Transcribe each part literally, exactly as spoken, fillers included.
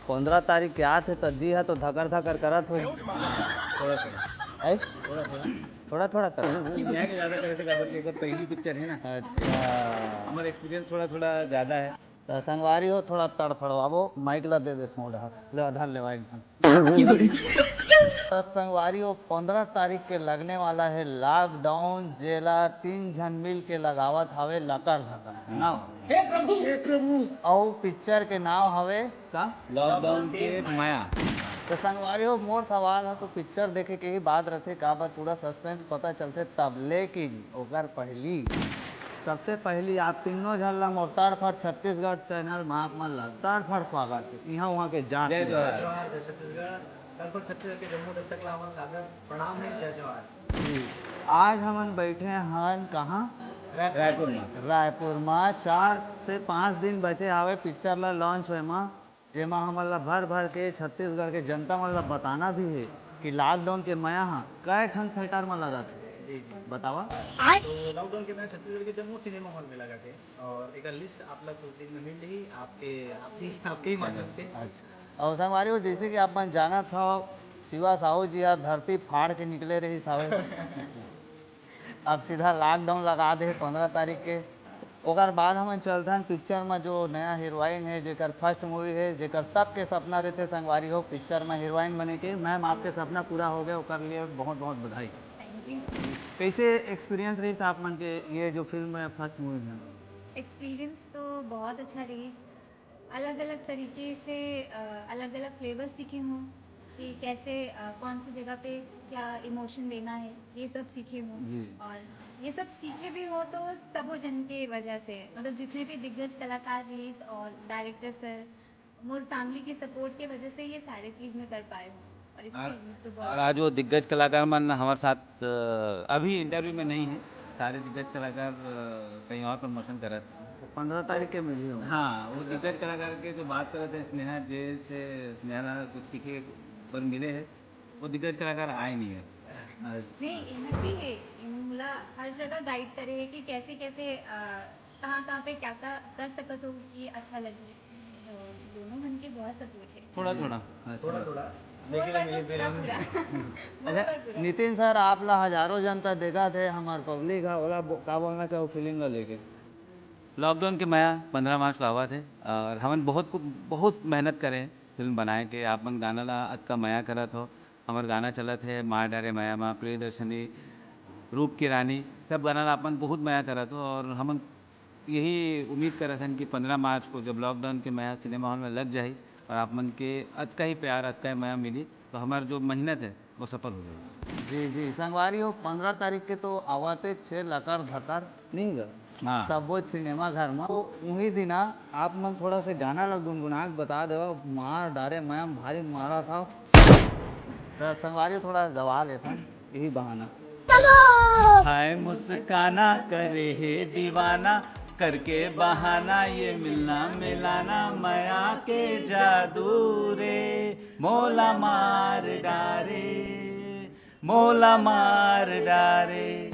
पंद्रह तारीख के आत हे, त जी ह तो धकर धकर करत होही। थोड़ा थोड़ा। है? थोड़ा थोड़ा। थोड़ा थोड़ा कर। स्नेहा के ज्यादा करे थे, काबर कि एकर पहली पिक्चर है ना। अच्छा। हमारा एक्सपीरियंस थोड़ा थोड़ा ज्यादा है। त संगवारी हो, थोड़ा तड़फड़वाबो, माइक ला दे देथों ओला। ले, धर ले माइक। त संगवारी हो, पंद्रह तारीख के लगने वाला है लॉकडाउन, जेला तीन झन मिल के लगावत हवे लकर धकर। ना? हे प्रभु! अउ पिक्चर के नाम हवे का? लॉकडाउन के मया। त संगवारी हो, मोर सवाल ह तो पिक्चर देखे के ही बात रथे, काबर पूरा सस्पेंस पता चलथे तब, लेकिन ओकर पहली, सबसे पहली आप तीनों झन ला मोर तड़फड़ छत्तीसगढ़ चैनल म आप मन ला तड़फड़ स्वागत हे। इहाँ उहाँ के जात जय जोहार। जोहार, जय छत्तीसगढ़। तड़फड़ छत्तीसगढ़ के जम्मो दर्शक ला हमर सादर प्रणाम हे, जय जोहार। जी। आज हमन बैठे हन कहाँ? रायपुर में। रायपुर में। चार से पाँच दिन बचे हावे पिक्चर ला लॉन्च होए में, जेमा हमन ला भर भर के छत्तीसगढ़ के जनता मन ला बताना भी हे कि लॉकडाउन के मया ह कय ठन थिएटर में लगत हे। जी, जी। बतावा। तो लॉकडाउन के मया छत्तीसगढ़ के जम्मो सिनेमा हॉल में लगत हे और एकर लिस्ट आप ला कुछ दिन में मिल जाही आपके, आपके, आपके ही माध्यम से। अच्छा। अउ संगवारी हो, जैसे कि आप मन जानत हव, शिवा साहू जी ह धरती फाड़ के निकले रहिस हावे। अब सीधा लॉकडाउन लगा दे हे पंद्रह तारीख के। ओकर बाद हमन चलथन पिक्चर में, जो नया हीरोइन हे, जेकर फर्स्ट मूवी हे, जेकर सबके सपना रहिथे संगवारी हो पिक्चर में हीरोइन बने के। मैम, आपके सपना पूरा हो गया, ओकर लिए बहुत बहुत बधाई। Thank you. कैसे एक्सपीरियंस रहिस आप मन के ये जो फिल्म में फर्स्ट मूवी में? एक्सपीरियंस तो बहुत अच्छा रहिस। अलग-अलग तरीके से, अ, अलग-अलग फ्लेवर सीखे हूँ कि कैसे, अ, कौन सी जगह पे क्या इमोशन देना है, ये सब सीखे हूँ। जी। और ये सब सीखे भी हूँ तो सबो जन के वजह से, मतलब जितने भी दिग्गज कलाकार रहिस और डायरेक्टर सर, मोर फैमिली के सपोर्ट के वजह से ये सारे चीज मैं कर पाई हूँ। और और, इसकी तो बहुत और आज वो दिग्गज कलाकार मन हमारे साथ, अ, अभी इंटरव्यू में नहीं है, सारे दिग्गज कलाकार, अ, कहीं और प्रमोशन करत हैं। पंद्रह तारीख के मिली हूँ। हाँ, वो दिग्गज कलाकार के जो बात करत हे स्नेहा, जे से स्नेहा ला कुछ सीखे बर मिले हे, वो दिग्गज कलाकार आए नहीं है। अच्छा। नहीं, इनर भी है, इन मोला हर जगह गाइड करे है कि कैसे कैसे, अ, कहाँ कहाँ पे क्या क्या कर सकत हो कि अच्छा लगे। तो दोनों मन के बहुत सपोर्ट है। थोड़ा थोड़ा। अच्छा। थोड़ा थोड़ा। बोल लेकिन बर तो मेरी पूरा, फिल्म पूरा। बोल अच्छा, बर पूरा। नितिन सर, आप ला हजारों जनता देखत हे, हमार पब्लिक ह, ओला बो-, का बोलना चाहो फिल्म ला लेके? लॉकडाउन के मया पंद्रह मार्च को आवत हे और हमन बहुत को, बहुत मेहनत करे हैं फिल्म बनाए के। आप मन गाना ला अतका मया करत हो, हमर गाना चलत हे, मार डारे मया मा, प्रियदर्शनी, रूप की रानी, सब गाना ला आप मन बहुत मया करत हो और हमन यही उम्मीद करत हन कि पंद्रह मार्च को जब लॉकडाउन के मया सिनेमा हॉल में लग जाही और आप मन के अतका ही प्यार, अतका ही मया मिली, तो हमार जो मेहनत है, वो सफल हो जाएगी। जी, जी, संगवारी हो, पंद्रह तारीख के तो आवते छे लकर धकर नहीं गा? हाँ। सबो सिनेमा घर में। तो उही दिना आप मन थोड़ा से गाना ला गुनगुना के बता देवा, मार डारे मया भारी मारा था। तो संगवारी हो, थोड़ा गवा लेता यही बहाना। हाय मुस्काना करे हे दीवाना, करके बहाना ये मिलना मिलाना, मया के जादू रे, मोला मार डारे, मोला मार डारे।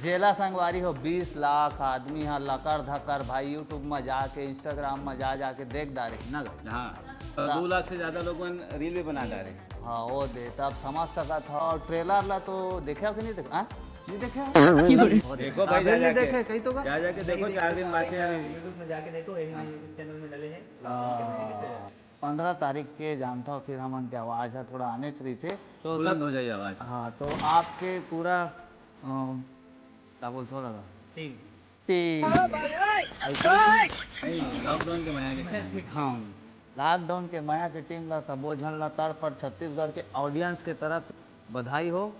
जेला संगवारी हो, बीस लाख आदमी हा लकर धकर भाई YouTube में जाके, Instagram में जा जाके देख डारे ना गा? हाँ, तो ता- दो लाख से ज्यादा लोगों ने रील भी बना डारे। हाँ, वो दे, तब समझ सकत हो। और ट्रेलर ला तो देखे हो कि नहीं देखे? हाँ? नहीं देखे हो? देखो भाई, अभी जा नहीं जाके। देखे, कहीं तो का? जा जाके देखो, चार दिन बाकी है। YouTube में जाके देखो, एक YouTube चैनल में डले हैं। हाँ। पंद्रह तारीख के जानता हो, फिर हमन के आवाज है थोड़ा आने रहिथे। तो बुलंद सब हो जाए आवाज। हाँ, तो आपके पूरा, अ, क्या बोलते हो दादा? टीम। टीम। नहीं, लॉकडाउन के मया के टीम। हाँ, लॉकडाउन के मया के टीम ला, सबो झन ला, तड़फड़ छत्तीसगढ़ के ऑडियंस के तरफ से बधाई हो।